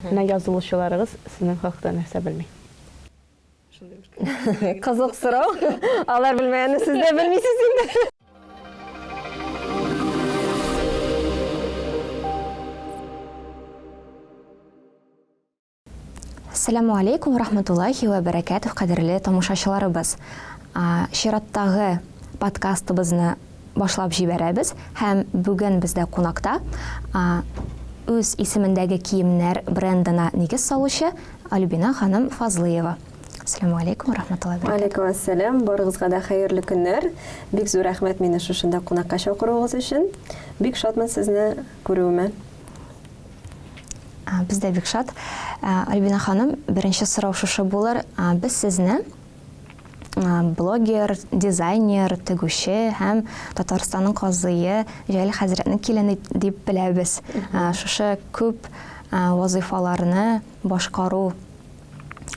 Менә язылучыларыгыз сезнең хакта нәрсә белми? Шундый бер Кызык сорау. Алар белмәгәнне сез дә белмисез инде. Ассаламу алейкум рахматуллахи ва бәрәкәтүх, кадерле тамашачыларыбыз. Чираттагы подкастыбызны башлап җибәрәбез һәм бүген бездә кунакта үз исемендәге киемнәр брендына нигез салучы Альбина ханым Фазлыева. Ассаламу алейкум рахматуллахи ва Алейкум ассалам, барыгызга да хәерле көннәр. Бик зур рәхмәт мине шушында кунакка чакыруыгыз өчен. Бик шатмын сезне күрүемә. Без дә бик шат. Альбина ханым, беренче сорау шушы булыр. Без сезне блогер, дизайнер, тегүче һәм Татарстанның казые Җәлил хәзрәтнең килене дип беләбез. Шушы күп вазыйфаларны башкару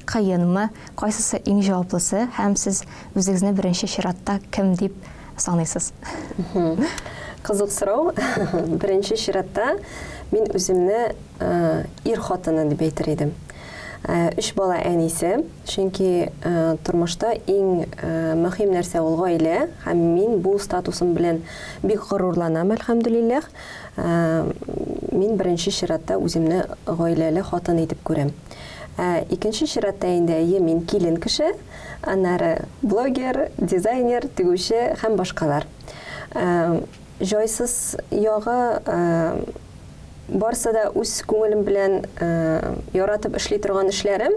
кыенмы? Кайсысы иң җаваплысы һәм сез үзегезне беренче чиратта кем дип саныйсыз? Кызык сорау. Беренче чиратта мин үземне ир хатыны дип әйтер идем. Өч бала әнисе, чөнки тормышта иң мөһим нәрсә ул гаилә, һәм мин бу статусым белән бик горурланам, әлхәмдүлилләһ. Мин беренче чиратта үземне гаиләле хатын итеп күрәм. Ә икенче чиратта инде, әйе, мин килен кеше, аннары блогер, дизайнер, тегүче һәм башкалар. Җайсыз ягы, барсы да үз күңелем белән яратып эшли торган эшләрем.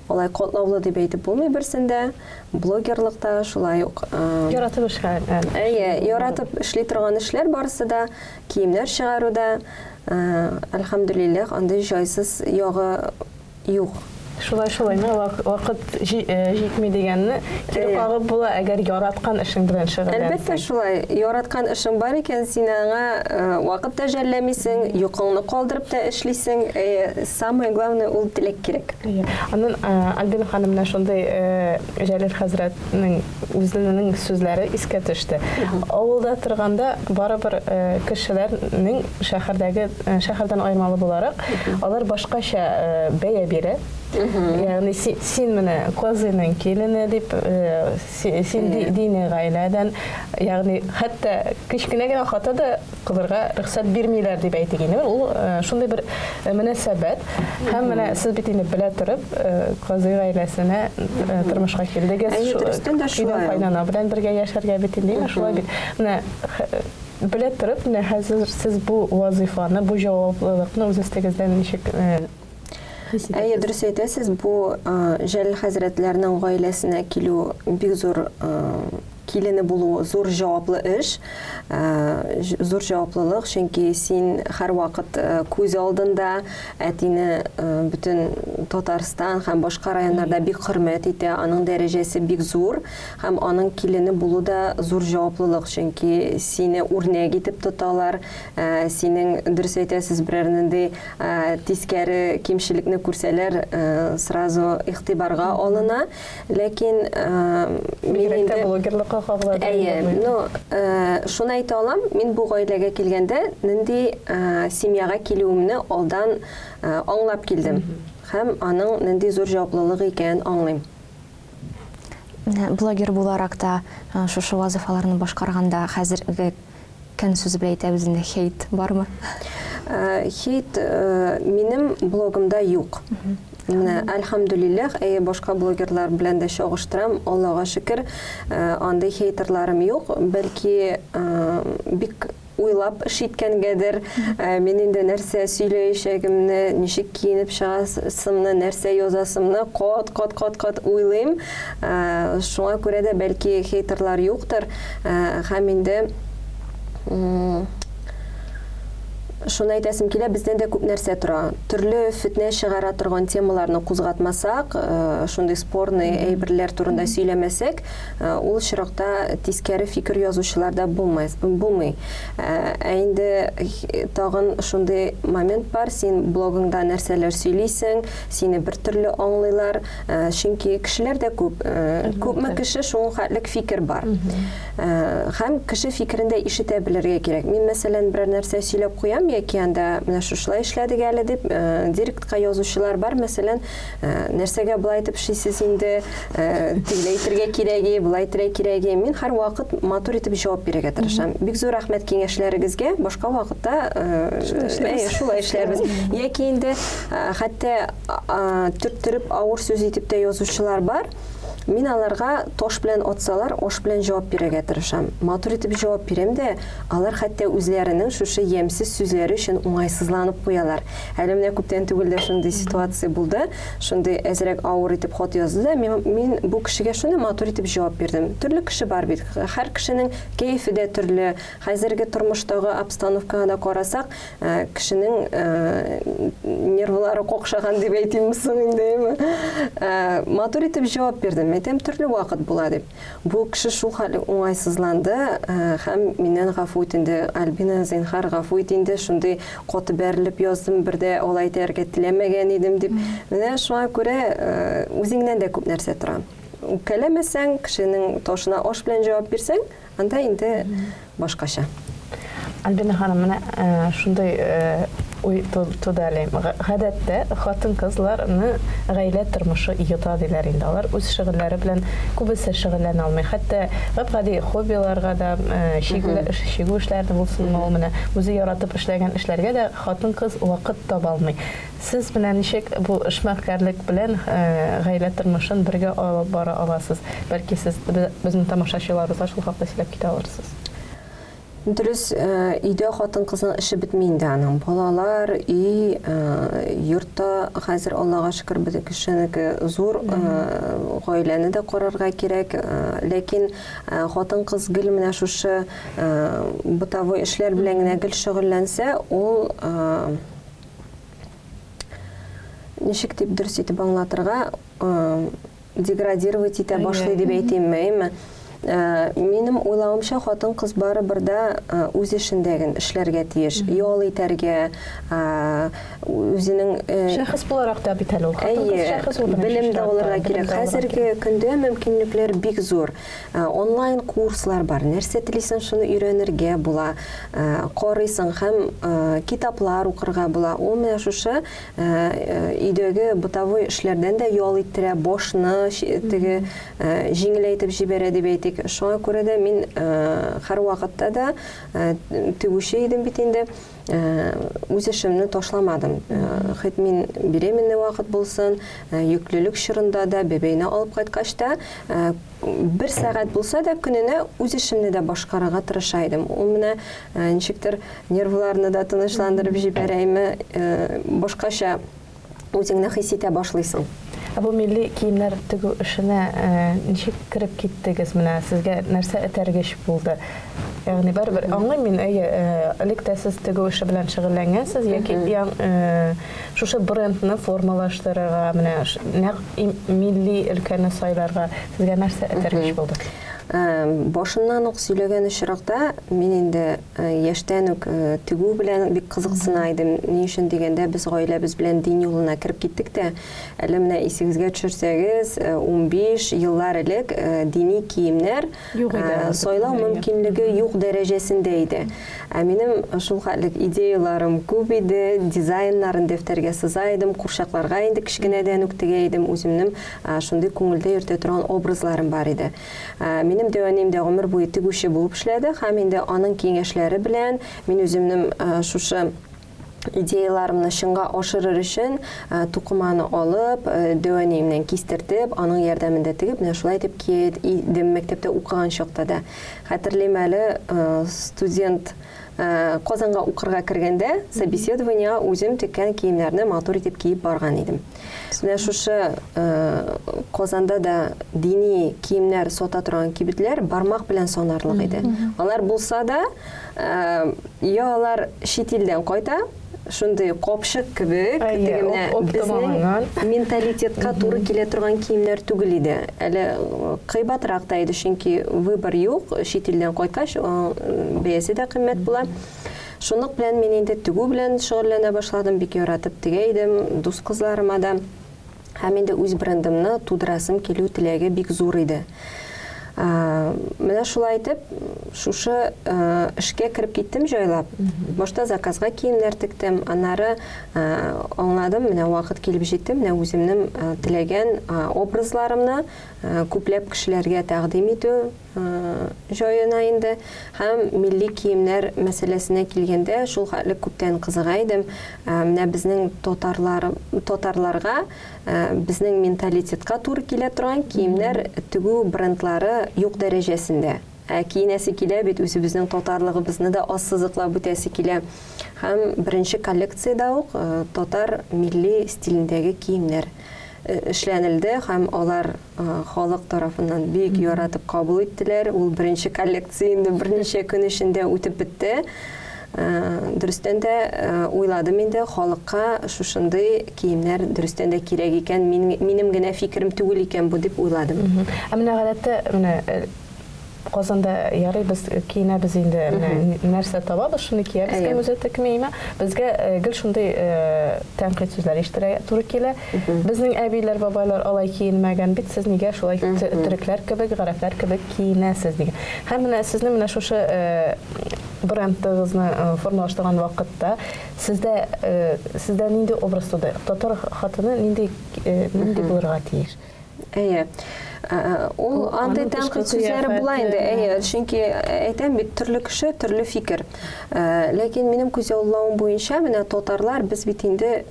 Алай катлаулы дип әйтеп булмый берсен дә. Блогерлык та шулай ук. Яратып эшләгән. Әйе, яратып эшли торган эшләр барысы да, киемнәр чыгару да, әлхәмдүлилләһ, андый җайсыз ягы Юк. Шулай шулай, менә вакыт җитми дигәнне кире кагып була, әгәр яраткан эшең белән шөгыльләнсәң. Әлбәттә шулай. Яраткан эшең бар икән, син аңа вакыт та жәлләмисең, йокыңны калдырып та эшлисең. Самое главное, ул теләк кирәк. Аннан Альбина ханым, менә шундый Җәлил хәзрәтнең үзенең сүзләре искә төште. Авылда торганда барыбер кешеләрнең шәһәрдәге шәһәрдән аермалы буларак, алар башкача бәя бирә. Ягъни син менә казыйның килене дип, син дини гаиләдән, ягъни хәтта кечкенә генә хата да кылырга рөхсәт бирмиләр дип әйтик инде. Ул шундый бер мөнәсәбәт. Һәм менә сез бит инде белә торып, казый гаиләсенә тормышка килдегез. Әйе, дөрестән дә шулай. Кайнана белән бергә яшәргә бит инде, шулай бит. Менә Белә торып, менә хәзер сез бу вазыйфаны, бу җаваплылыкны үз өстегездән ничек хис итәсез? Әйе, дөрес әйтәсез, бу Җәлил хәзрәтләрнең гаиләсенә килү бик зур килене булу зур җаваплы эш, зур җаваплылык, чөнки син һәрвакыт күз алдында әтине бөтен Татарстан һәм башка районнарда бик хөрмәт итә, аның дәрәҗәсе бик зур. Һәм аның килене булу да зур җаваплылык, чөнки сине үрнәк итеп тоталар, синең, дөрес әйтәсез, берәр нинди тискәре кимчелекне күрсәләр, сразу игътибарга алына. Ләкин мин инде блогерлыкка кагыла. Әйе, ну, шуны әйтә алам, мин бу гаиләгә килгәндә нинди семьяга килүемне алдан аңлап килдем. Һәм аның нинди зур җаваплылык икәнен аңлыйм. Менә блогер буларак та шушы вазыйфаларны башкарганда хәзерге көн сүзе белән әйтәбез инде, хейт бармы? Хейт минем блогымда юк. Менә, әлхәмдүлилләһ, әйе, башка блогерлар белән дә чагыштырам, Аллага шөкер, андый хейтерларым юк. Бәлки, бик уйлап эш иткәнгәдер, мин инде нәрсә сөйләячәгемне, ничек киенеп чыгасымны, нәрсә язасымны кат-кат-кат-кат уйлыйм. Шуңа күрә дә бәлки хейтерлар юктыр. Һәм инде шуны әйтәсем килә, бездән дә күп нәрсә тора. Төрле фетнә чыгара торган темаларны кузгатмасак, шундый спорный әйберләр турында сөйләмәсәк, Ул очракта тискәре фикер язучылар да булмай, булмый. Ә инде тагын шундый момент бар, син блогыңда нәрсәләр сөйлисең, сине бер төрле аңлыйлар, чөнки кешеләр дә күп, күпме кеше, шуның хәтлек фикер бар. Һәм кеше фикерен дә ишетә белергә кирәк. Мин, мәсәлән, берәр нәрсә сөйләп куям, яки анда менә шушылай эшләдек әле дип директка язучылар бар. Мәсәлән, нәрсәгә болай итеп эшлисез инде, тегеләй итергә кирәги, болай итергә кирәги. Мин һәрвакыт матур итеп җавап бирергә тырышам. Бик зур рәхмәт киңәшләрегезгә. Башка вакытта шулай эшләрбез. Яки инде хәтта төрттереп авыр сүз итеп тә язучылар бар. Мин аларга таш белән атсалар, аш белән җавап бирергә тырышам. Матур итеп җавап бирәм дә, алар хәтта үзләренең шушы ямьсез сүзләре өчен уңайсызланып куялар. Әле менә күптән түгел дә шундый ситуация булды. Шундый әзрәк авыр итеп хат язды да, мин, мин бу кешегә шундый матур итеп җавап бирдем. Төрле кеше бар бит. Һәр кешенең кәефе дә төрле. Хәзерге тормыштагы обстановкага да карасак, Э, кешенең э, нервлары какшаган дип әйтимме соң инде әйме э, матур итеп җавап бирдем әйтәм төрле вакыт була дип бу кеше шул хәле уңайсызланды һәм миннән гафу үтенде альбина зинһар гафу ит инде шундый каты бәрелеп яздым бер дә алай итәргә теләмәгән идем дип менә шуңа күрә үзеңнән дә күп нәрсә тора үпкәләмәсәң кешенең ташына аш белән җавап бирсәң Анда инде башкача. Альбина ханым, менә э, шундый э, уй туды әле. Гадәттә хатын-кызларны гаилә тормышы йота диләр инде. Алар үз шөгыльләре белән күбесе шөгыльләнә алмый. Хәтта гап-гади хоббиларга да, э, чигү, чигү эшләре булсынмы ул менә үзе яратып эшләгән эшләргә дә хатын-кыз вакыт таба алмый. Сез менә ничек бу эшмәкәрлек белән гаилә тормышын бергә алып бара аласыз? Бәлки сез безнең тамашачыларыбызга шул хакта сөйләп китә алырсыз? Дөрес, өйдә хатын-кызның эше бетми инде аның. Балалар, өй, йортта хәзер Аллага шөкер безнең кешенеке зур, гаиләне дә карарга кирәк. Ләкин хатын-кыз гел менә шушы бытовой эшләр белән генә гел шөгыльләнсә, ул ничек дип дөрес итеп аңлатырга, деградировать итә башлый дип әйтимме, әйме? Минем уйлавымча, хатын-кыз барыбер да үз эшендәген эшләргә тиеш, ял итәргә, үзенең шәхес буларак та бит әле ул. Хатын-кыз шәхес ул. Белем дә алырга кирәк. Хәзерге көндә мөмкинлекләр бик зур. Онлайн курслар бар. Нәрсә телисең, шуны өйрәнергә була. Карыйсың һәм китаплар укырга була. Ул менә шушы өйдәге бытовой эшләрдән дә ял иттерә, башны теге җиңеләйтеп җибәрә дип әйтик. Шуңа күрә дә мин һәрвакытта да тегүче идем бит инде. Үз эшемне ташламадым. Хет мин беременный вакыт булсын, йөклелек чорында да, бәбәйне алып кайткач та, бер сәгать булса да көненә үз эшемне дә башкарырга тырыша идем. Ул менә ничектер нервларны да тынычландырып җибәрәйме, башкача үзеңне хис итә башлыйсың. Ә бу милли киемнәр тегү эшенә ничек кереп киттегез? Менә сезгә нәрсә этәргеч булды? Ягъни барыбер аңлыйм мин, әйе, элек тә сез тегү эше белән шөгыльләнгәнсез яки шушы брендны формалаштырырга, менә нәкъ милли өлкәне сайларга сезгә нәрсә этәргеч булды? Башыннан ук сөйләгән очракта, мин инде яшьтән үк тегү белән бик кызыксына идем. Ни өчен дигәндә, без гаиләбез белән дин юлына кереп киттек тә, әле менә исегезгә төшерсәгез, 15 еллар элек дини киемнәр сайлау мөмкинлеге юк дәрәҗәсендә иде. Ә минем шул хәтлек идеяларым күп иде, дизайннарын дәфтәргә сыза идем, курчакларга инде кечкенәдән үк тегә идем, үземнең шундый күңелдә йөртә торган образларым бар иде. Минем дәү әнием дә гомер буе тегүче булып эшләде һәм инде аның киңәшләре белән мин үземнең шушы идеяларымны чынга ашырыр өчен тукыманы алып, дәү әниемнән кистертеп, аның ярдәмендә тегеп, менә шулай итеп кия идем мәктәптә укыган чакта да. Хәтерлим әле, студент Казанга укырга кергәндә, собеседованиега үзем теккән киемнәрне матур итеп киеп барган идем. Менә шушы Казанда да дини киемнәр сата торган кибетләр бармак белән санарлык иде. Алар булса да, я алар чит илдән кайта, шундый капчык кебек, теге менә безнең менталитетка туры килә торган киемнәр түгел иде. Әле кыйбатрак та иде, чөнки выбор юк, чит илдән кайткач, бәясе дә кыйммәт була. Шунлык белән мин инде тегү белән шөгыльләнә башладым, бик яратып тегә идем, дус кызларыма да. Һәм инде үз брендымны тудырасым килү теләге бик зур иде. Менә шулай итеп, шушы эшкә кереп киттем җайлап. Башта заказга киемнәр тектем, аннары аңладым, менә вакыт килеп җитте, менә үземнең теләгән образларымны күпләп кешеләргә тәкъдим итү җаена инде. Һәм милли киемнәр мәсьәләсенә килгәндә, шул хәтле күптән кызыга идем. Менә безнең татарлар, татарларга Безнең менталитетка туры килә торган киемнәр тегү брендлары юк дәрәҗәсендә. Ә киенәсе килә бит, үзебезнең татарлыгыбызны да ассызыклап үтәсе килә. Һәм беренче коллекциядә үк татар милли стилендәге киемнәр эшләнелде һәм алар халык тарафыннан бик яратып кабул иттеләр. Ул беренче коллекция инде берничә көн эчендә үтеп бетте. Дөрестән дә уйладым инде, халыкка шушындый киемнәр дөрестән дә кирәк икән, минем генә фикерем түгел икән бу дип уйладым. Ә менә гадәттә менә Казанда ярый без киенәбез инде, менә нәрсә табабыз, шуны киябез, кем үзе текмиме. Безгә гел шундый тәнкыйть сүзләр ишетергә туры килә. Безнең әбиләр, бабайлар алай киенмәгән бит, сез нигә шулай төрекләр кебек, гарәпләр кебек киенәсез дигән. Һәм менә сезнең менә шушы брендыгызны формалаштырган вакытта сездә сездә нинди образ туды? Татар хатыны нинди нинди булырга тиеш? Әйе. Ул андый тәнкыйть сүзләре була инде. Әйе, чөнки әйтәм бит, төрле кеше, төрле фикер. Ләкин минем күзаллавым буенча, менә татарлар, без бит инде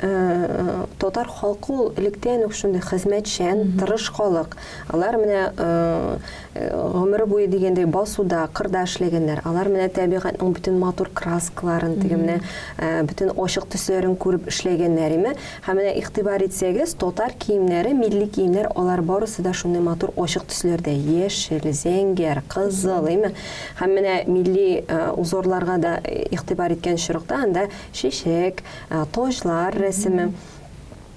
татар халкы ул электән үк шундый хезмәтчән, тырыш халык. Алар менә Гомере буе дигәндәй басуда, кырда эшләгәннәр. Алар менә табигатьнең бөтен матур краскаларын, теге менә бөтен ачык төсләрен күреп эшләгәннәр име. Һәм менә игътибар итсәгез, татар киемнәре, милли киемнәр, алар барысы да шундый матур ачык төсләрдә, яшел, зәңгәр, кызыл, име. Һәм менә милли узорларга да игътибар иткән очракта анда чәчәк, таҗлар рәсеме.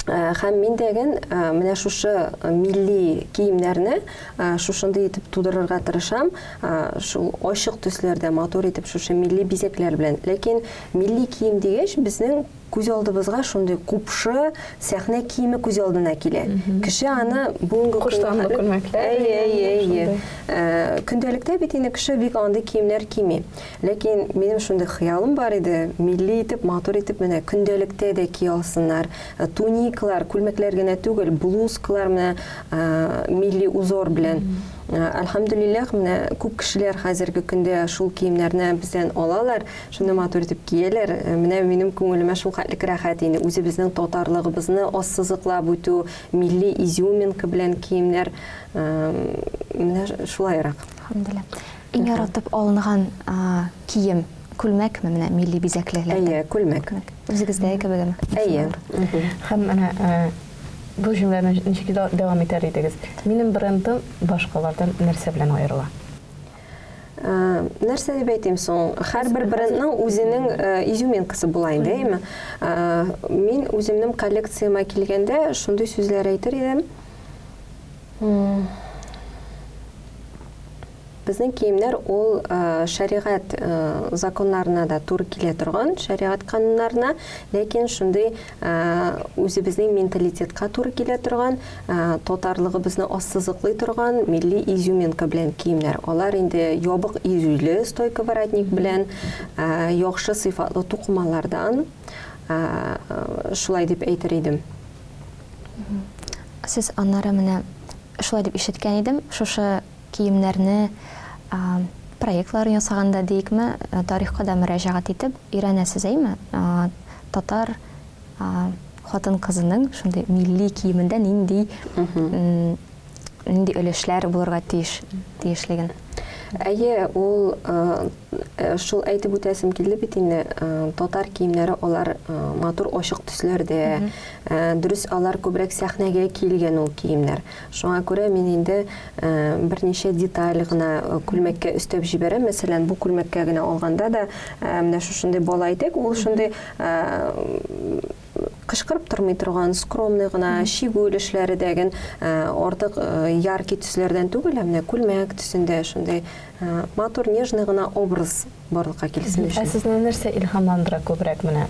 Һәм мин дәген менә шушы милли киемнәрне шушындый итеп тудырырга тырышам, шул ачык төсләрдә матур итеп шушы милли бизәкләр белән. Ләкин милли кием дигәч, безнең күз алдыбызга шундый купшы сәхнә киеме күз алдына килә. Кеше аны бүгенге Куштанлы күлмәкләр. Әйе, әйе, әйе. Көндәлектә бит инде кеше бик андый киемнәр кими. Ләкин минем шундый хыялым бар иде, милли итеп, матур итеп менә көндәлектә дә кия алсыннар. Туникалар, күлмәкләр генә түгел, блузкалар менә милли узор белән. Әлхәмдүлилләһ, менә күп кешеләр хәзерге көндә шул киемнәрне бездән алалар, шуны матур итеп кияләр. Менә минем күңелемә шул хәтлек рәхәт инде, үзебезнең татарлыгыбызны ассызыклап үтү, милли изюминка белән киемнәр, менә шулайрак. Әлхәмдүлилләһ. Иң яратып алынган кием күлмәкме менә милли бизәклеләрдән? Әйе, күлмәк. Үзегездәге кебегеме? Әйе. Һәм менә бу җөмләне ничек дәвам итәр идегез? Минем брендым башкалардан нәрсә белән аерыла? Нәрсә дип әйтим соң? Һәрбер брендның үзенең изюминкасы була инде, әйеме? Мин үземнең коллекциямә килгәндә шундый сүзләр әйтер идем. Безнең киемнәр ул шәригать законнарына да туры килә торган, шәригать кануннарына, ләкин шундый үзебезнең менталитетка туры килә торган, татарлыгыбызны ассызыклый торган милли изюминка белән киемнәр. Алар инде ябык изүле стойка воротник белән, яхшы сыйфатлы тукымалардан, шулай дип әйтер идем. Сез аннары менә шулай дип ишеткән идем, шушы киемнәрне проектларын ясаганда диекме, тарихка да мөрәҗәгать итеп өйрәнәсез, әйме? Татар хатын-кызының шундый милли киемендә нинди нинди өлешләр булырга тиеш тиешлеген. Әйе, ул шул әйтеп үтәсем килде бит инде, татар киемнәре алар матур ачык төсләрдә, дөрес алар күбрәк сәхнәгә киелгән ул киемнәр. Шуңа күрә мин инде берничә деталь гына күлмәккә өстәп җибәрәм. Мәсәлән, бу күлмәккә генә алганда да менә шушындый бала итәк, ул шундый кычкырып тормый торган, скромный гына, чигү өлешләре дәген артык яркий төсләрдән түгел, ә менә күлмәк төсендә шундый матур, нежный гына образ барлыкка килсен өчен. Ә сезне нәрсә илһамландыра күбрәк менә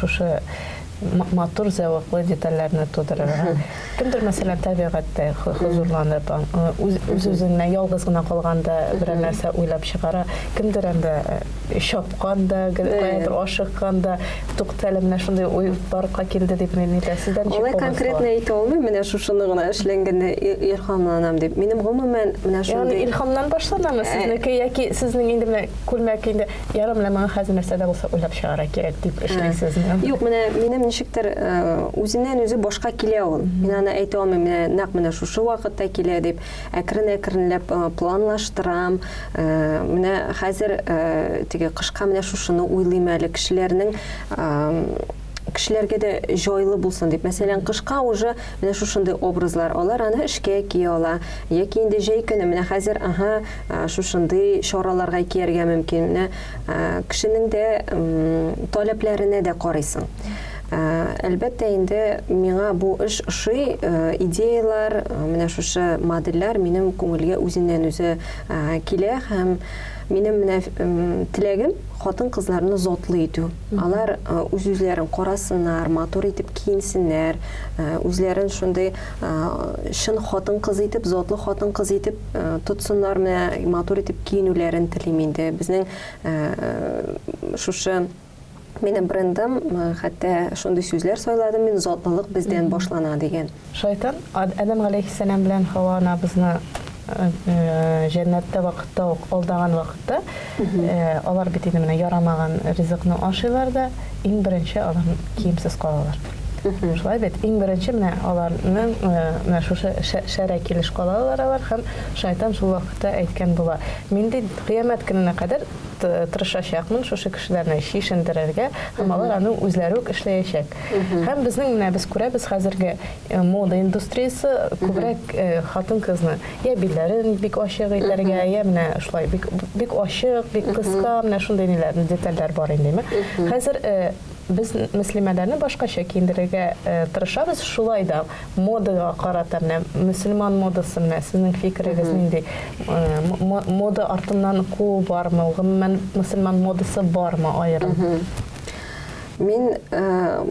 шушы? матур зәвыклы детальләрне тудырырга. Кемдер, мәсәлән, табигатьтә хозурланып, үз-үзенә ялгыз гына калганда берәр нәрсә уйлап чыгара. Кемдер анда чапканда, гел каядыр ашыкканда, тукта әле, менә шундый уй барлыкка килде дип нитә. Сездә ничек Алай конкретно әйтә алмыйм, менә шушыны гына эшләнгәндә илһамланам дип. Минем гомумән менә шундый. Ягъни илһамнан башланамы сезнеке яки сезнең инде менә күлмәк инде ярар, менә моңа хәзер нәрсә дә булса уйлап чыгара кирәк дип эшлисезме? Юк, менә минем ничектер үзеннән-үзе башка килә ул. Мин аны әйтә алмыйм, менә нәкъ менә шушы вакытта килә дип. Әкрен-әкренләп планлаштырам. Менә хәзер теге кышка менә шушыны уйлыйм әле, кешеләрнең кешеләргә дә җайлы булсын дип. Мәсәлән, кышка уже менә шушындый образлар, алар аны эшкә кия ала. Яки инде җәй көне менә хәзер, аһа, шушындый чараларга кияргә мөмкин. Менә кешенең дә таләпләренә дә карыйсың. Әлбәттә инде, миңа бу эш ошый, идеялар, менә шушы модельләр минем күңелгә үзеннән-үзе килә һәм минем менә теләгем хатын-кызларны затлы итү. Алар үз-үзләрен карасыннар, матур итеп киенсеннәр, үзләрен шундый чын хатын-кыз итеп, затлы хатын-кыз итеп тотсыннар, менә матур итеп киенүләрен телим инде. Безнең шушы минем брендым, хәтта шундый сүзләр сайладым мин, затлылык бездән башлана дигән. Шайтан Адәм галәйһиссәлам белән Хава анабызны җәннәттә вакытта ук алдаган вакытта, алар бит инде менә ярамаган ризыкны ашыйлар да, иң беренче алар киемсез калалар. Шулай бит, иң беренче менә аларның менә шушы шәрә килеш калалар алар һәм шайтан шул вакытта әйткән була: Мин ди кыямәт көненә кадәр тырышачакмын шушы кешеләрне чишендерергә һәм алар аны үзләре үк эшләячәк. Һәм безнең менә без күрәбез хәзерге мода индустриясе күбрәк хатын-кызны я билләрен бик ачык итәргә, я менә шулай бик бик ачык, бик кыска, менә шундый ниләр, детальләр бар инде, әйме? Хәзер без мөслимәләрне башкача киендерергә тырышабыз, шулай да модага карата менә мөселман модасы менә сезнең фикерегез нинди? Мода артыннан куу бармы? Гомумән, мөселман модасы бармы аерым? Мин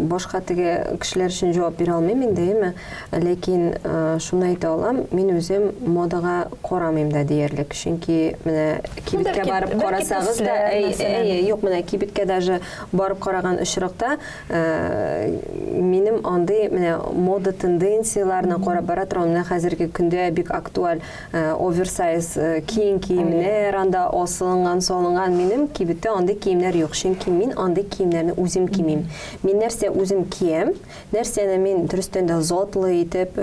башка теге кешеләр өчен җавап бирә алмыйм инде, әйеме? Ләкин шуны әйтә алам, мин үзем модага карамыйм да диярлек. Чөнки менә кибеткә барып карасагыз да, әйе, юк, менә кибеткә даже барып караган очракта, минем андый менә мода тенденцияләренә карап бара торган, менә хәзерге көндә бик актуаль оверсайз киң киемнәр анда асылынган, салынган. Минем кибеттә андый киемнәр юк, чөнки мин андый киемнәрне үзем кимим. Мин нәрсә үзем киям, нәрсәне мин дөрестән дә затлы итеп,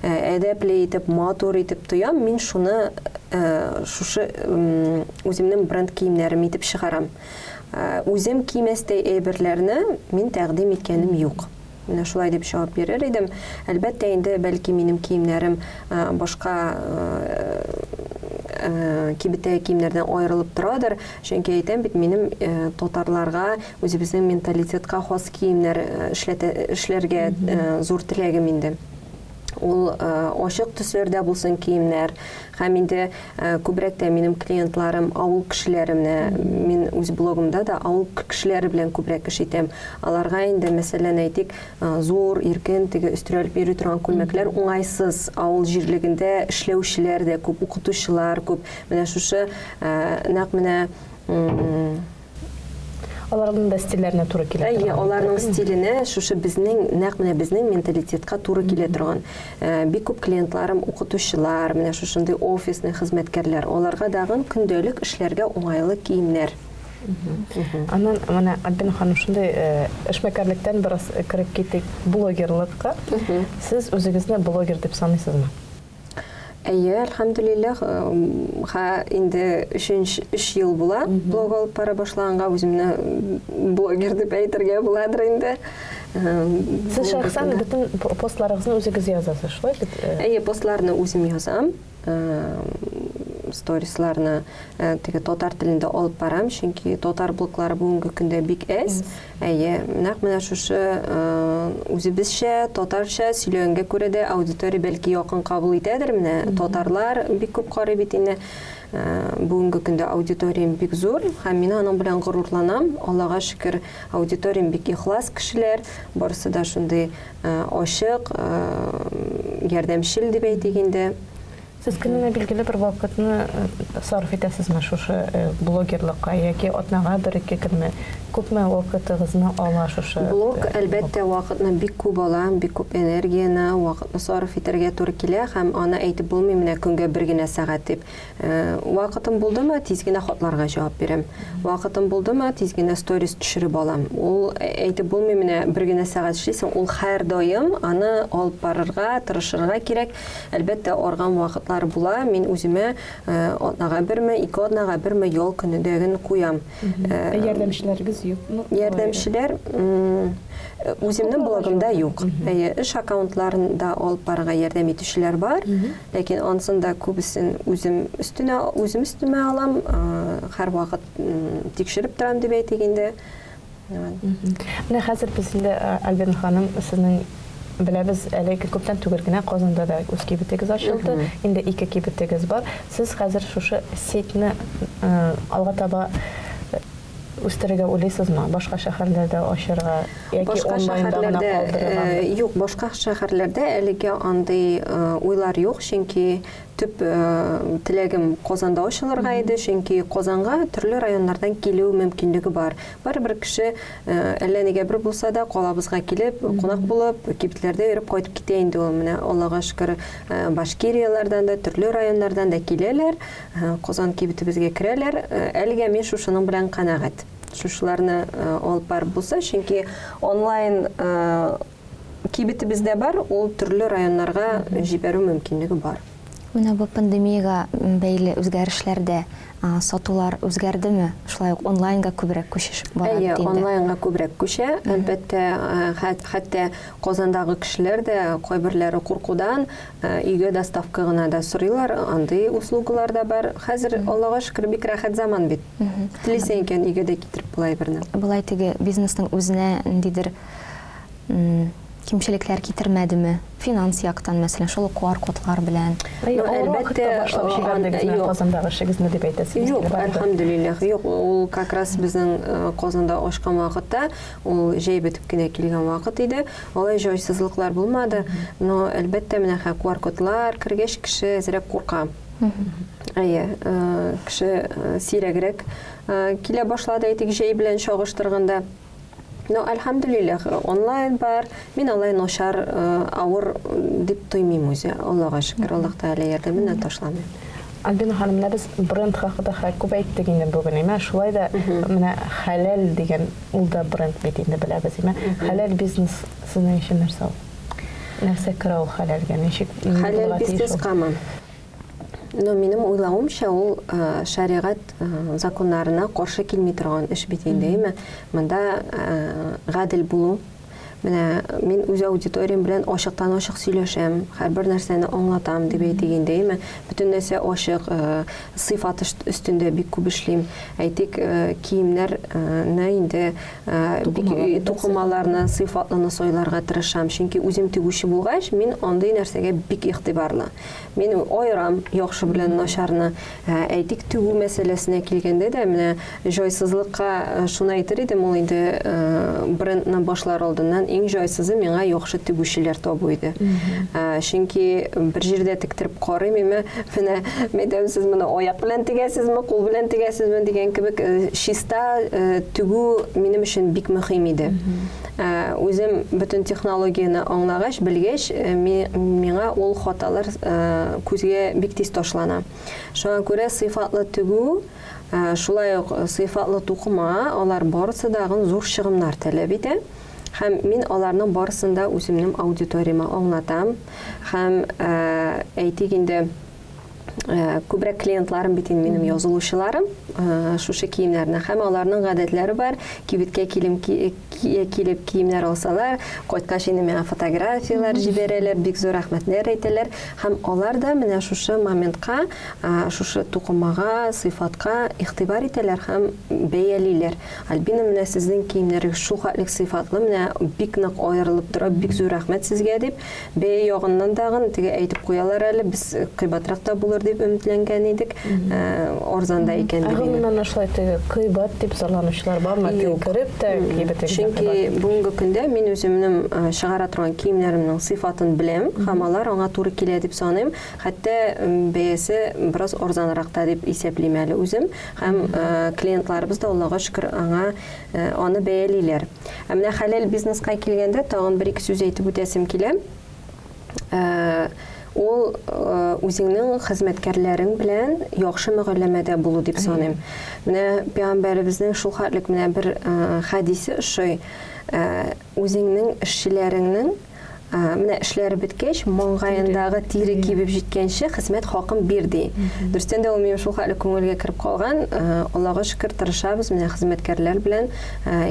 әдәпле итеп, матур итеп тоям, мин шуны шушы үземнең бренд киемнәрем итеп чыгарам. Үзем кимәстәй әйберләрне мин тәкъдим иткәнем юк. Менә шулай дип җавап бирер идем. Әлбәттә инде, бәлки минем киемнәрем башка кибеттәге киемнәрдән аерылып торадыр. Чөнки әйтәм бит, минем татарларга, үзебезнең менталитетка хас киемнәр эшләтә, эшләргә зур теләгем инде. Ул ачык төсләрдә булсын киемнәр. Һәм инде күбрәк тә минем клиентларым авыл кешеләре менә мин үз блогымда да авыл кешеләре белән күбрәк эш итәм. Аларга инде, мәсәлән, әйтик, зур, иркен, теге өстерәлеп йөри торган күлмәкләр уңайсыз. Авыл җирлегендә эшләүчеләр дә күп, укытучылар күп. Менә шушы нәкъ менә Аларның да стильләренә туры килә торган. Әйе, аларның стиленә шушы безнең, нәкъ менә безнең менталитетка туры килә торган. Бик күп клиентларым укытучылар, менә шушындый офисный хезмәткәрләр. Аларга дагын көндәлек эшләргә уңайлы киемнәр. Аннан менә Альбина ханым шундый эшмәкәрлектән бераз кереп китик блогерлыкка. Сез үзегезне блогер дип саныйсызмы? Әйе, әлхәмдүлилләһ, ха инде өченче өч ел була блог алып бара башлаганга, үземне блогер дип әйтергә буладыр инде. Сез шәхсән бөтен постларыгызны үзегез язасыз, шулай бит? Әйе, постларны үзем язам. сторисларны теге татар телендә алып барам, чөнки татар блоглары бүгенге көндә бик әз. Әйе, нәкъ менә шушы үзебезчә, татарча сөйләгәнгә күрә дә аудитория бәлки якын кабул итәдер. Менә татарлар бик күп карый бит инде. Бүгенге көндә аудиториям бик зур һәм мин аның белән горурланам. Аллага шөкер, аудиториям бик ихлас кешеләр, барысы да шундый ачык, ярдәмчел дип әйтик инде. Сез көненә билгеле бер вакытны сарыф итәсезме шушы блогерлыкка яки атнага бер-ике көнме? Күпме вакытыгызны ала шушы? Блог, әлбәттә, вакытны бик күп ала, бик күп энергияне, вакытны сарыф итәргә туры килә һәм аны әйтеп булмый менә көнгә бер генә сәгать дип. Вакытым булдымы, тиз генә хатларга җавап бирәм. Вакытым булдымы, тиз генә сторис төшереп алам. Ул әйтеп булмый менә бер генә сәгать эшлисең, ул һәрдаим аны алып барырга, тырышырга кирәк. Әлбәттә, арган вакытлар була. Мин үземә атнага берме, ике атнага берме ял көне дәген куям. Ә ярдәмчеләрегез юкмы? Ярдәмчеләр үземнең блогымда юк. Әйе, эш аккаунтларында алып барырга ярдәм итүчеләр бар, ләкин ансын да күбесен үзем өстенә, үзем өстемә алам, һәрвакыт тикшереп торам дип әйтик инде. Менә хәзер без инде, Альбина ханым, сезнең беләбез, әле күптән түгел генә Казанда да үз кибетегез ачылды. Инде ике кибетегез бар. Сез хәзер шушы сетьне алга таба үстерергә уйлыйсызмы? Башка шәһәрләрдә ачырга яки онлайнда гына калдырыргамы? Юк, башка шәһәрләрдә әлегә андый уйлар юк, чөнки Төп теләгем Казанда ачылырга иде, чөнки Казанга төрле районнардан килү мөмкинлеге бар. Барыбер кеше әллә нигә бер булса да калабызга килеп, кунак булып, кибетләрдә йөреп кайтып китә инде ул. Менә Аллага шөкер, Башкирияләрдән дә, төрле районнардан да киләләр, Казан кибетебезгә керәләр. Әлегә мин шушының белән канәгать. Шушыларны алып барып булса, чөнки онлайн Кибетебездә бар, ул төрле районнарга җибәрү мөмкинлеге бар. Менә бу пандемиягә бәйле үзгәрешләрдә сатулар үзгәрдеме? Шулай ук онлайнга күбрәк күчеш бара бит инде. Әйе, онлайнга күбрәк күчә. Әлбәттә, хәтта Казандагы кешеләр дә кайберләре куркудан өйгә доставка гына да сорыйлар, андый услугалар да бар. Хәзер, Аллага шөкер, бик рәхәт заман бит. Телисең икән, өйгә дә китереп була әйберне. Болай теге бизнесның үзенә ниндидер кимчелекләр китермәдеме? Финанс яктан, мәсәлән, шул ук QR-кодлар белән. Ну, әлбәттә, башлап җибәрдегез менә Казандагы эшегезне дип әйтәсегез Юк, әлхәмдүлилләһ, юк, ул как раз безнең Казанда ачкан вакытта, ул җәй бетеп кенә килгән вакыт иде. Алай җайсызлыклар булмады, но әлбәттә, менә QR-кодлар кергәч, кеше әзрәк курка. Әйе, кеше сирәгрәк килә башлады, әйтик, җәй белән чагыштырганда. Ну, әлхәмдүлилләһ, онлайн бар. Мин алай начар, авыр дип тоймыйм үзе. Аллага шөкер, Аллаһ Тәгалә ярдәменнән ташламый. Альбина ханым, менә без бренд хакында күп әйттек инде бүген, әйме? Шулай да менә хәләл дигән ул да бренд бит инде беләбез, әйме? Хәләл бизнес сезнең өчен нәрсә ул? Нәрсә керә ул хәләлгә? Ничек Хәләл бизнескамы? Но минем уйлавымча, ул шәригать законнарына каршы килми торган эш бит инде, әйме? Монда гадел булу. Менә мин үз аудиториям белән ачыктан-ачык сөйләшәм, һәрбер нәрсәне аңлатам дип әйтик инде, әйме? Бөтен нәрсә ачык, сыйфат өстендә бик күп эшлим. Әйтик, киемнәрне инде бик тукымаларны сыйфатлыны сайларга тырышам, чөнки үзем тегүче булгач, мин андый нәрсәгә бик игътибарлы. Мин аерам яхшы белән начарны. Әйтик, тегү мәсьәләсенә килгәндә дә, менә җайсызлыкка шуны әйтер идем, ул инде брендны башлар алдыннан иң җайсызы миңа яхшы тегүчеләр табу иде. Чөнки бер җирдә тектереп карыйм, име, менә мәйтәм, сез моны аяк белән тегәсезме, кул белән тегәсезме дигән кебек, чиста тегү минем өчен бик мөһим иде. Үзем бөтен технологияне аңлагач, белгәч, миңа ул хаталар күзгә бик тиз ташлана. Шуңа күрә сыйфатлы тегү, шулай ук сыйфатлы тукыма, алар барысы дагын зур чыгымнар таләп итә. Һәм мин аларның барысын да үземнең аудиторияма аңлатам. Һәм, әйтик инде, күбрәк клиентларым бит инде минем язылучыларым шушы киемнәрне һәм аларның гадәтләре бар кибеткә килем Килеп киемнәр алсалар, кайткач инде миңа фотографияләр җибәрәләр, бик зур рәхмәтләр әйтәләр. Һәм алар да менә шушы моментка, шушы тукымага, сыйфатка игътибар итәләр һәм бәялиләр. Альбина, менә сезнең киемнәрегез шул хәтлек сыйфатлы, менә бик нык аерылып тора, бик зур рәхмәт сезгә, дип, бәя ягыннан тагын теге әйтеп куялар әле, без кыйбатрак та булыр дип өметләнгән идек, арзан да икән дип. Гомумән, шулай теге кыйбат дип зарланучылар бармы? Юк. Кереп тә кибетегездә. Чөнки бүгенге көндә мин үземнең чыгара торган киемнәремнең сыйфатын беләм һәм алар аңа туры килә дип саныйм. Хәтта бәясе бераз арзанрак та дип исәплим әле үзем. Һәм клиентларыбыз да, Аллага шөкер, аңа аны бәялиләр. Ә менә хәләл бизнеска килгәндә, тагын бер-ике сүз әйтеп үтәсем килә. Ул үзеңнең хезмәткәрләрең белән яхшы мөгамәләдә булу дип саныйм. Менә пәйгамбәребезнең шул хәтлек менә бер хәдисе ошый. Үзеңнең эшчеләреңнең Менә эшләре беткәч, маңгаендагы тире кибеп җиткәнче хезмәт хакын бир, ди. Дөрестән дә ул минем шул хәтле күңелгә кереп калган. Аллага шөкер, тырышабыз менә хезмәткәрләр белән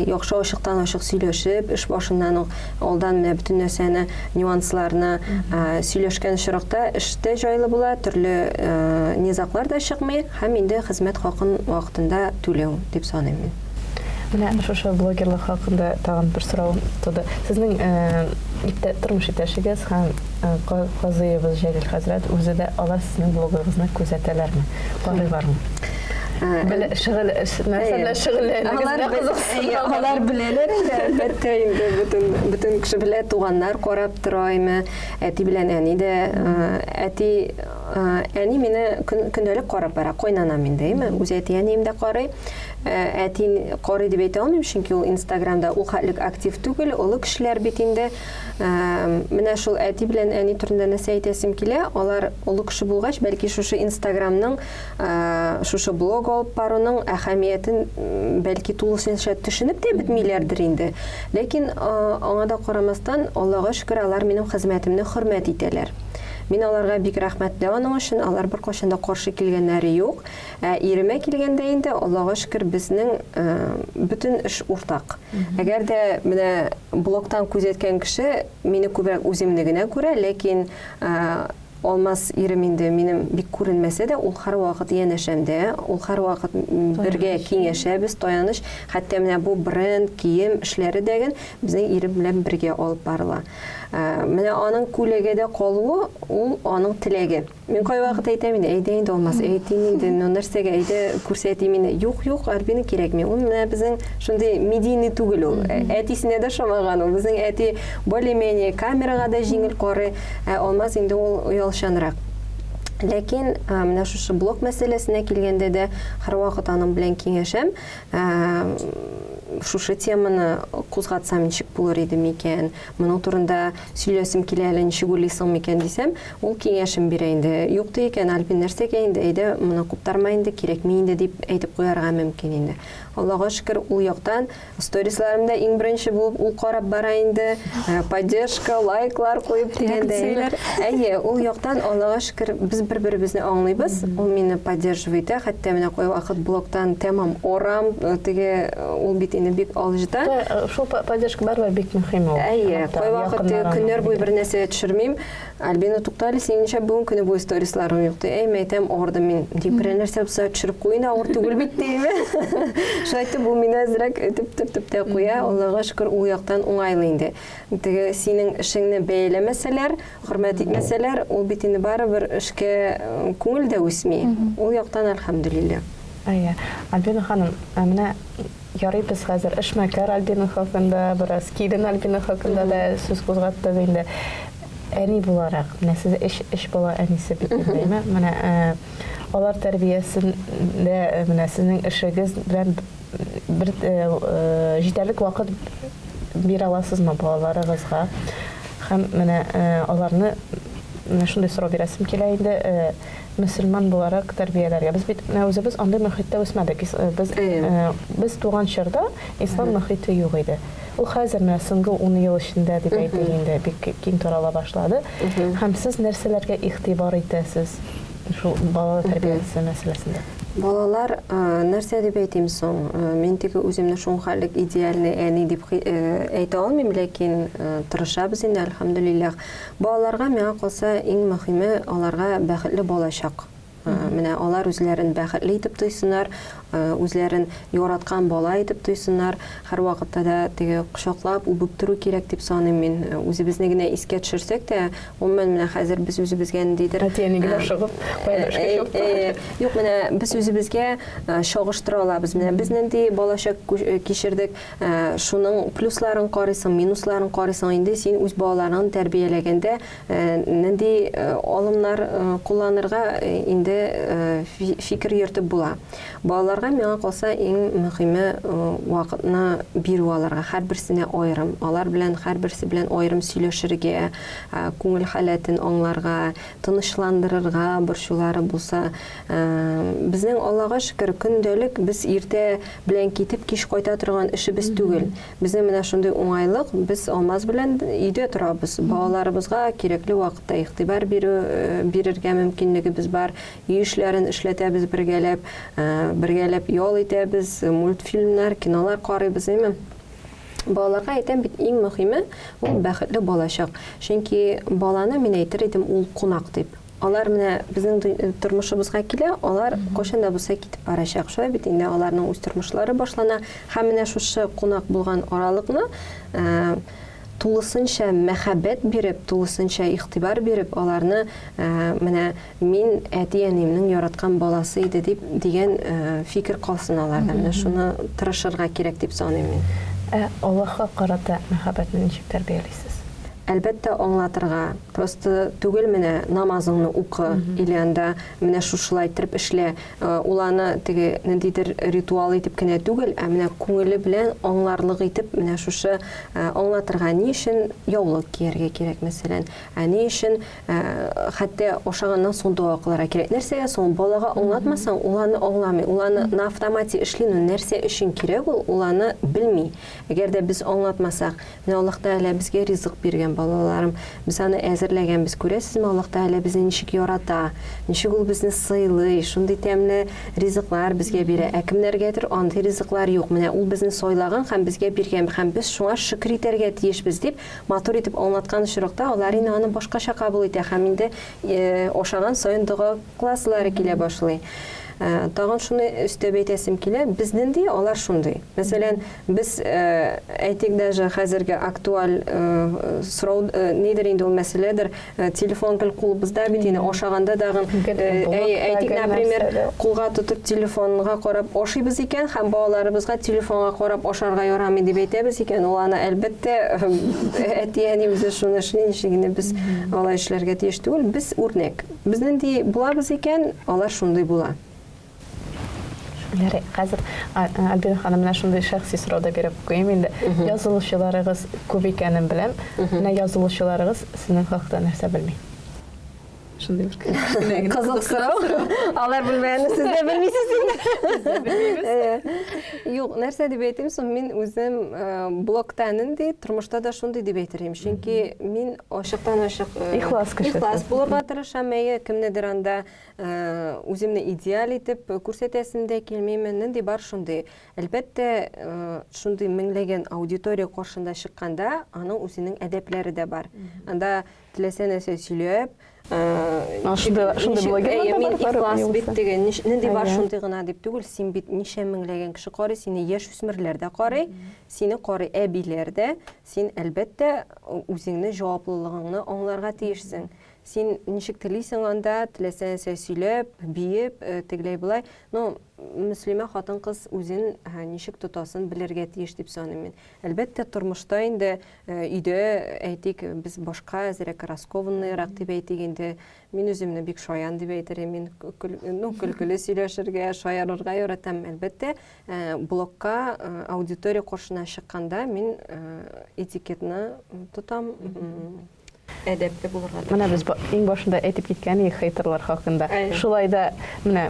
яхшы ачыктан-ачык сөйләшеп, эш башыннан ук алдан менә бөтен нәрсәне, нюансларны сөйләшкән очракта эш тә җайлы була, төрле низаглар да чыкмый һәм инде хезмәт хакын вакытында түләү дип саныйм мин. Менә шушы блогерлык хакында тагын бер сорау туды. Сезнең иптә, тормыш иптәшегез һәм казыебыз Җәлил хәзрәт үзе дә алар сезнең блогыгызны күзәтәләрме, карыйлармы? Белә, шөгыль, нәрсә белән шөгыльләнүегез кызыксыналар? Алар беләләр инде, әлбәттә инде, бөтен, бөтен кеше белә, туганнар карап тора име, әти белән әни дә, әти, әни мине көндәлек карап бара, кайнанам инде, әйме, үз әти-әнием дә карый. Әти карый дип әйтә алмыйм, чөнки ул Инстаграмда ул хәтлек актив түгел, олы кешеләр бит инде. Менә шул әти белән әни турында нәрсә әйтәсем килә, алар олы кеше булгач, бәлки шушы Инстаграмның, шушы блог алып баруның әһәмиятен бәлки тулысынча төшенеп тә бетмиләрдер инде. Ләкин аңа да карамастан, Аллага шөкер, алар минем хезмәтемне хөрмәт итәләр. Мин аларга бик рәхмәтле аның өчен, алар беркайчан да каршы килгәннәре юк. Ә иремә килгәндә инде, Аллага шөкер, безнең бөтен эш уртак. Әгәр дә менә блогтан күзәткән кеше мине күбрәк үземне генә күрә, ләкин Алмаз ирем инде минем бик күренмәсә дә, ул һәрвакыт янәшәмдә, ул һәрвакыт бергә киңәшәбез, таяныч. Хәтта менә бу бренд, кием эшләре дә ген безнең ирем белән бергә алып барыла. Менә аның күләгәдә калуы, ул аның теләге. Мин кайвакыт әйтәм инде, әйдә инде Алмаз, әйтим инде, ну нәрсәгә, әйдә күрсәтим инде. Юк, юк, Альбина кирәкми. Ул менә безнең шундый медийный түгел ул. Әтисенә дә ошамаган ул. Безнең әти более-менее камерага да җиңел карый, ә Алмаз инде ул оялчанрак. Ләкин менә шушы блог мәсьәләсенә килгәндә дә һәрвакыт аның белән киңәшәм. Шушы теманы кузгатсам ничек булыр иде микән? Моның турында сөйләсем килә әле, ничек уйлыйсың микән дисәм, Ул киңәшен бирә инде. Юк ди икән, Альбин, нәрсәгә инде, әйдә, моны куптарма инде, кирәкми инде, дип әйтеп куярга мөмкин инде. Аллага шөкер, ул яктан сторисларым да иң беренче булып ул карап бара инде, поддержка, лайклар куеп дигәндәй. Әйе, ул яктан, Аллага шөкер, без бер-беребезне аңлыйбыз. Ул мине поддерживает итә, хәтта менә кайвакыт блогтан тәмам орам, теге ул бит инде бик алҗыта. Шул поддержка барыбер бик мөһим ул. Әйе, кайвакыт көннәр буе бер нәрсә төшермим. Альбина, тукта әле, синең нишләп бүген көне буе сторисларың юк, ди. Әй, мәйтәм, авырдым мин. Ди, берәр нәрсә булса төшереп куй инде, авыр түгел бит, дим. Шулай итеп, ул мине әзрәк этеп төртеп тә куя. Аллага шөкер, ул яктан уңайлы инде. Теге синең эшеңне бәяләмәсәләр, хөрмәт итмәсәләр, ул бит инде барыбер эшкә күңел дә үсми. Ул яктан әлхәмдүлилләһ. Әйе. Альбина ханым, ә менә Ярый, без хәзер эшмәкәр Альбина хакында, бераз килен Альбина хакында да сүз кузгаттык инде. Әни буларак, менә сез өч, өч бала әнисе бит инде, әйме? Менә алар тәрбиясендә менә сезнең эшегез белән бер җитәрлек вакыт бирә аласызмы балаларыгызга? Һәм менә аларны менә шундый сорау бирәсем килә инде, мөселман буларак тәрбияләргә. Без бит менә үзебез андый мөхиттә үсмәдек. Без без туган чорда ислам мөхите юк иде. Ул хәзер менә соңгы ун ел эчендә дип әйтик инде бик киң тарала башлады. Һәм сез нәрсәләргә игътибар итәсез шул бала тәрбиясе мәсьәләсендә? Балалар, нәрсә дип әйтим соң? Мин теге үземне шуңхәлек идеальный әни дип әйтә алмыйм, ләкин тырышабыз инде, әлхәмдүлилләһ. Балаларга, миңа калса, иң мөһиме, аларга бәхетле балачак. Менә алар үзләрен бәхетле итеп тойсыннар, үзләрен яраткан бала итеп тойсыннар. Һәрвакытта да теге кочаклап, үбеп тору кирәк дип саныйм мин. Үзебезне генә искә төшерсәк тә, гомумән, менә хәзер без үзебезгә ниндидер Әти-әни генә ашыгып, каядыр эшкә чыгып. Юк, менә без үзебезгә чагыштыра алабыз. Менә без нинди балачак кичердек, шуның плюсларын карыйсың, минусларын карыйсың. Инде син үз балаларыңны тәрбияләгәндә нинди алымнар кулланырга инде фикер йөртеп була. Балаларга, миңа калса, иң мөхиме вакытны бирү аларга, һәрберсенә аерым, алар белән һәрберсе белән аерым сөйләшергә, күңел халәтен аңларга, тынычландырырга, борчулары булса. Безнең, Аллага шөкер, көндәлек без иртә белән китеп, кич кайта торган эшебез түгел. Безнең менә шундый уңайлык, без Алмаз белән өйдә торабыз. Балаларыбызга кирәкле вакытта игътибар бирү, бирергә мөмкинлегебез бар. Өй эшләрен эшләтәбез бергәләп, бергәләп ял итәбез, мультфильмнар, кинолар карыйбыз, әйме? Балаларга әйтәм бит, иң мөхиме ул бәхетле балачак. Чөнки баланы мин әйтер идем, ул кунак дип. Алар менә безнең тормышыбызга килә, алар кайчан да булса китеп барачак. Шулай бит инде, аларның үз тормышлары башлана. Һәм менә шушы кунак булган аралыкны тулысынча мәхәббәт биреп, тулысынча игътибар биреп, аларны менә мин әти-әниемнең яраткан баласы иде дип дигән фикер калсын аларда. Менә шуны тырышырга кирәк дип саныйм мин. Ә Аллаһка карата мәхәббәтне ничек тәрбиялисез? Әлбәттә, аңлатырга. Просто түгел менә намазыңны укы или анда менә шушылай иттереп эшлә. Ул аны теге ниндидер ритуал итеп кенә түгел, ә менә күңеле белән аңларлык итеп менә шушы аңлатырга, ни өчен яулык кияргә кирәк, мәсәлән, ә ни өчен хәтта ашаганнан соң дога кылырга кирәк. Нәрсәгә соң? Балага аңлатмасаң, ул аны аңламый. Ул аны на автомате эшли, но нәрсә өчен кирәк ул, ул аны белми. Әгәр дә без аңлатмасак, Менә Аллаһ Тәгалә безгә ризык биргән, балаларым. Без аны әзерләгәнбез. Күрәсезме, Аллаһ Тәгалә безне ничек ярата, ничек ул безне сыйлый, шундый тәмле ризыклар безгә бирә. Ә кемнәргәдер андый ризыклар юк. Менә ул безне сайлаган һәм безгә биргән, һәм без шуңа шөкер итәргә тиешбез, дип матур итеп аңлаткан очракта, алар инде аны башкача кабул итә һәм инде ашаган саен дога кыласылары килә башлый. Тагын шуны өстәп әйтәсем килә, без нинди, алар шундый. Мәсәлән, без, әйтик, даже хәзерге актуаль сорау нидер инде ул мәсьәләдер, телефон гел кулыбызда бит инде, ашаганда дагын, әйтик, например, кулга тотып телефонга карап ашыйбыз икән һәм балаларыбызга телефонга карап ашарга ярамый дип әйтәбез икән, ул аны әлбәттә әти-әни үзе шуны эшли, ничек инде без алай эшләргә тиеш түгел, без үрнәк. Без нинди булабыз икән, алар шундый була. Ярый, хәзер Альбина ханым, менә шундый шәхси сорау да биреп куйыйм инде. Язылучыларыгыз күп икәнен беләм. Менә язылучыларыгыз сезнең хакта нәрсә белми? Шундый бер кечкенә генә кызык сорау. Алар белмәгәнне сез дә белмисез инде. Без дә белмибез. Юк, нәрсә дип әйтим соң, мин үзем блогта нинди, тормышта да шундый дип әйтер идем. Чөнки мин ачыктан-ачык ихлас кеше. Ихлас булырга тырышам, әйе, кемнедер анда үземне идеаль итеп күрсәтәсем дә килми, нинди бар шундый. Әлбәттә, шундый меңләгән аудитория каршында чыкканда, аның үзенең әдәпләре дә бар. Анда теләсә нәрсә сөйләп, шундый блогерлар да бар, мин ихлас бит теге, нинди бар шундый гына дип түгел, син бит ничә меңләгән кеше карый, сине яшүсмерләр дә карый, сине карый әбиләр дә, син, әлбәттә, үзеңне җаваплылыгыңны аңларга тиешсең. Син ничек телисең анда, теләсә нәрсә сөйләп, биеп, тегеләй-болай. Но мөслимә хатын-кыз үзен ничек тотасын белергә тиеш дип саныйм мин. Әлбәттә, тормышта инде өйдә, әйтик, без башка әзрәк раскованныйрак дип әйтик инде. Мин үземне бик шаян дип әйтер идем. Мин ну, көлкеле сөйләшергә, шаярырга яратам. Әлбәттә, блогка аудитория каршына чыкканда мин этикетны тотам, әдәпле булырга тырышам. Менә без иң башында әйтеп киткән идек хейтерлар хакында. Шулай да менә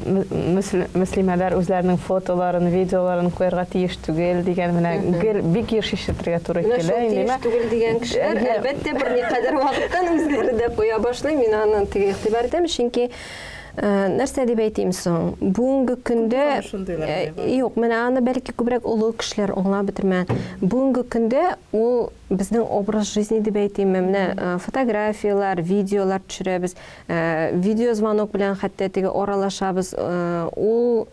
мөслимәләр үзләренең фотоларын, видеоларын куярга тиеш түгел дигән менә гел бик еш ишетергә туры килә. Менә шул тиеш түгел дигән кешеләр, әлбәттә, берникадәр вакыттан үзләре дә куя башлый. Мин аны теге игътибар итәм, чөнки. Нәрсә дип әйтим соң? Бүгенге көндә Юк, менә аны бәлки күбрәк олы кешеләр аңлап бетермәгән. Бүгенге көндә ул безнең образ жизни дип әйтимме, менә фотографияләр, видеолар төшерәбез, видеозвонок белән хәтта теге аралашабыз. Ул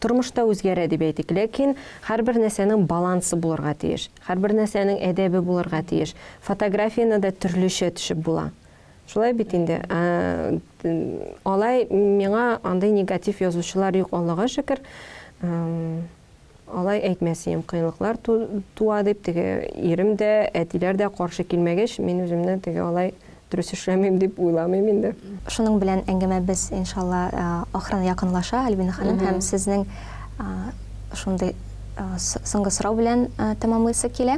тормышта үзгәрә дип әйтик. Ләкин һәрбер нәрсәнең балансы булырга тиеш. Һәрбер нәрсәнең әдәбе булырга тиеш. Фотографияне дә төрлечә төшеп була. Шулай бит инде. Алай миңа андый негатив язучылар юк, Аллага шөкер. Алай әйтмәс идем, кыенлыклар туа дип, теге ирем дә, әтиләр дә каршы килмәгәч, мин үземне теге алай дөрес эшләмим дип уйламыйм инде. Шуның белән әңгәмәбез, иншалла, ахырына якынлаша, Альбина ханым, һәм сезнең шундый соңгы сорау белән тәмамлыйсы килә.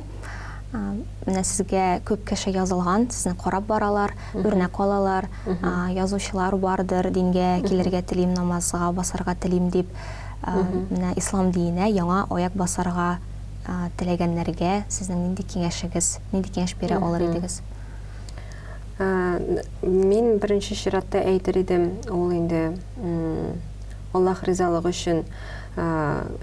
Менә сезгә күп кеше язылган, сезне карап баралар, үрнәк алалар, язучылар бардыр, дингә килергә телим, намазга басарга телим дип. Менә ислам диненә яңа аяк басарга теләгәннәргә сезнең нинди киңәшегез, нинди киңәш бирә алыр идегез? Мин беренче чиратта әйтер идем, ул инде Аллаһ ризалыгы өчен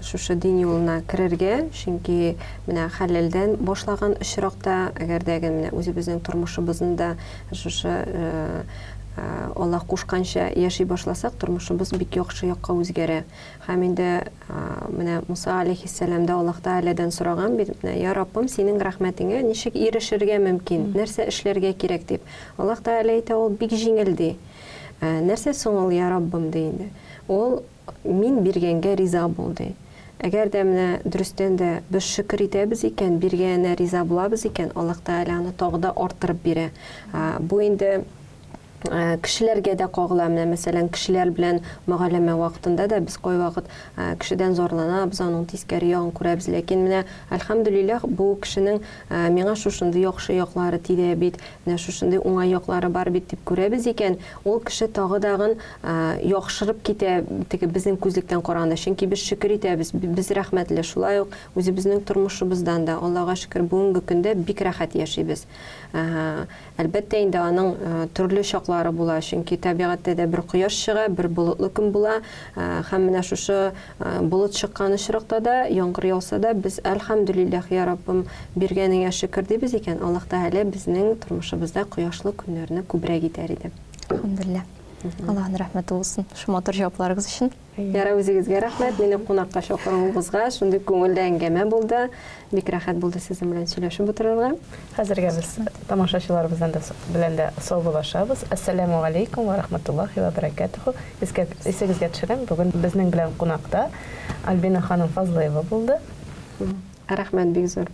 шушы дин юлына керергә, чөнки менә хәләлдән башлаган очракта, әгәр дә менә үзебезнең тормышыбызны да шушы Аллаһ кушканча яши башласак, тормышыбыз бик яхшы якка үзгәрә. Һәм инде менә Муса алейхиссәлам да Аллаһ Тәгаләдән сораган бит, менә я Раббым, синең рәхмәтеңә ничек ирешергә мөмкин, нәрсә эшләргә кирәк дип. Аллаһ Тәгалә әйтә, ул бик җиңел ди. Ә, нәрсә соң ул, я Раббым, ди инде. Ул, мин биргәнгә риза бул, ди. Әгәр дә менә дөрестән дә без шөкер итәбез икән, биргәненә риза булабыз икән, Аллаһ Тәгалә аны тагы да арттырып бирә. Ә, бу инде ә, кешеләргә дә кагыла. Менә, мәсәлән, кешеләр белән мөгаләмә вакытында да без кайвакыт ә, кешедән зарланабыз, аның тискәре ягын күрәбез. Ләкин менә, әлхәмдүлилләһ, бу кешенең ә, миңа шушындый яхшы яклары тидә бит, Менә шушындый уңай яклары бар бит дип күрәбез икән, ул кеше тагы дагын яхшырып китә теге безнең күзлектән караганда. Чөнки без шөкер итәбез, без рәхмәтле. Шулай ук үзебезнең тормышыбыздан да, Аллага шөкер, бүгенге көндә бик рәхәт яшибез. Әлбәттә инде аның төрле чаклары була, чөнки табигатьтә дә бер кояш чыга, бер болытлы көн була. Һәм менә шушы Болыт чыккан очракта да, яңгыр яуса да, без Әлхәмдүлилләһ, йа Раббым, биргәнеңә шөкер дибез икән, Аллаһ Тәгалә безнең тормышыбызда кояшлы көннәрне күбрәк итәр иде. Әлхәмдүлилләһ. Аллаһның рәхмәте булсын, шушы матур җавапларыгыз өчен. Ярар, үзегезгә рәхмәт, мине кунакка чакыруыгызга, шундый күңелле әңгәмә булды. Бик рәхәт булды сезнең белән сөйләшеп утырырга. Хәзергә без тамашачыларыбыздан да белән дә саубуллашабыз. Әссәләмү галәйкүм вә рахматуллаһи вә бәрәкәтүһү. Искә, исегезгә төшерәм, бүген безнең белән кунакта Альбина ханым Фазлыева булды. Рәхмәт бик зур.